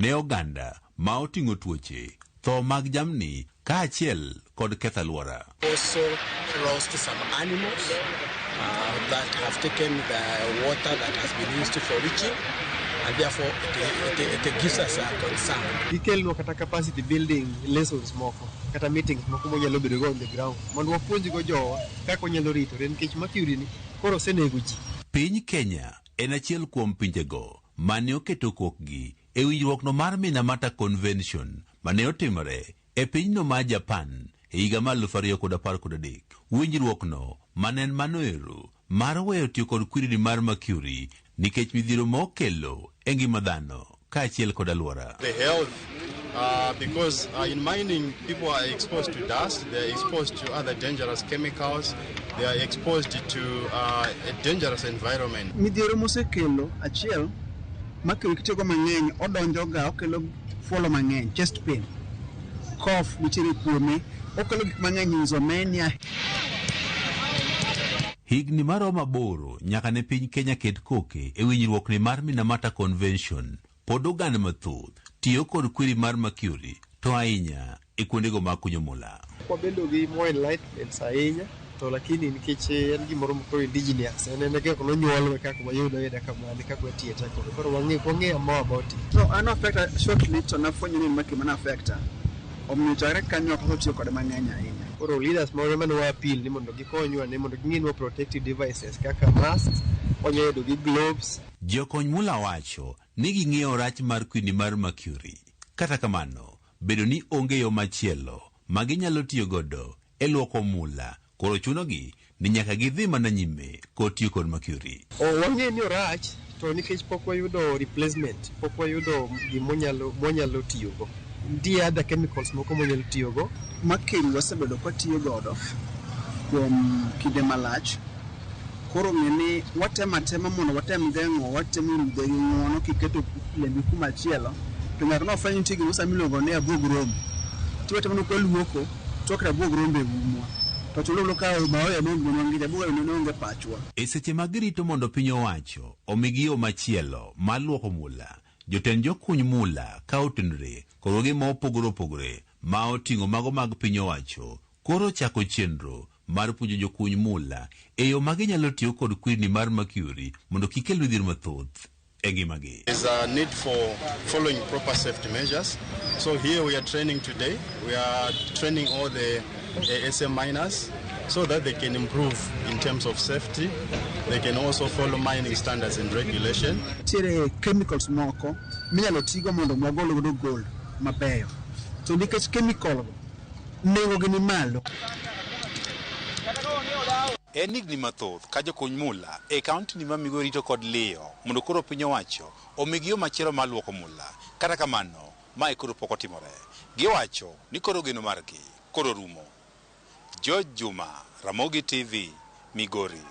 ne oganda ma oting'o tuoche, tho mag jamni kaachiel kod ketho alwora. Also lost some animals that have taken the water that has been used for leaching, and therefore it gives us a concern. Gikelnwa kata capacity building lessons moko kata meetings moko mwanyalo bedo go on the ground mondo wapuonjgo jowa kaka wanyalo ritore nikech mercury ni koro osenego ji. Piny Kenya en achiel kuom pinjego mane oketo kokgi e winjruokno mar Minamata Convention mane otimore e pinyno mar Japan e higa mar 2013. Winjruokno mane en mano ero mar weyo tiyo kod kwirni mar mercury nikech midhiero ma okelo e ngima dhano kaachiel kod alwora. The health, because in mining people are exposed to dust, they are exposed to other dangerous chemicals, they are exposed to a dangerous environment. Midhiero mosekelo achiel mercury kitiyogo mang'eny odonjo ga okelo fuolo mang'eny, chest pain, cough nitiere kuome, okelo gik mang'eny, insomnia. Higni maromo 8 nyaka ne piny Kenya ket koke e winjruokni mar Minamata Convention, pod oganda mathoth tiyo kod kwiri mar mercury to ahinya e kuondego mag kunyo mula. Wabedo gi more enlightenment ahinya to lakini nikech en gimoro mokoro indigenous en kaka nonyuolwe kaka wayudo ayuda kamano kaka watiye te koro koro wang'eyo more about it. No, an affecta shortly to nafwenyo ni mercury mana affecta. Omiyo chakre kanyo ok atiyo kode mang'eny ahinya. Koro leaders moro mane wa appeal ni mondo gikonywa ni mondo ging'inwa protective devices kaka masks, wanyalo yudo gi gloves. Jokony mula wacho ni ging'eyo rach mar kwini mar mercury. Kata kamano, bedo ni onge yo machielo ma ginyalo tiyo godo e luoko mula koro chunogi ni nyaka gidhi mana nyime kod tiyo kod mercury. Wang'eyo ni orach to nikech pok wayudo replacement, pok wayudo gima mwanyalo tiyogo. Nitie other chemicals moko mwanyalo tiyogo. Mercury wasebedo kwatiyo godo kuom kinde malach. Koro ng'e ni watemo atema mondo watem geng'o, watemo rudhe gi ng'uono kiketo lembi kuma chielo. To nyaka nofweny nitie gimoro samoro miluongo ni abuog rombe. To watemo ni kwaluoko to waketo abuog rombe e umwa. To chulo ka maoya nonge abuog rombe ne onge pachwa. E seche ma girito mondo piny owacho omigi yo machielo mar luoko mula, jotend jokuny mula ka otenore kod roge ma opogore opogore ma oting'o mago mag piny owacho koro chako chenro mar puonjo jokuny mula e yo ma ginyalo tiyo kod kwirni mar mercury mondo kik kel midhiero mathoth e ngimagi. There's a need for following proper safety measures. So here we are training today. We are training all the SM miners so that they can improve in terms of safety. They can also follow mining standards and regulation. Nitiere chemicals moko minyalo tigo mondo wagol godo gold mabeyo. To nikech chemical go nengo gi ni malo. En higni mathoth ka jokuny mula e kaunti ni ma Migori rito kod liyo mondo koro piny owacho omigi yo machielo mar luoko mula. Kata kamano, mae koro pok otimore. Giwacho ni koro geno margi koro rumo. George Juma, Ramogi TV, Migori.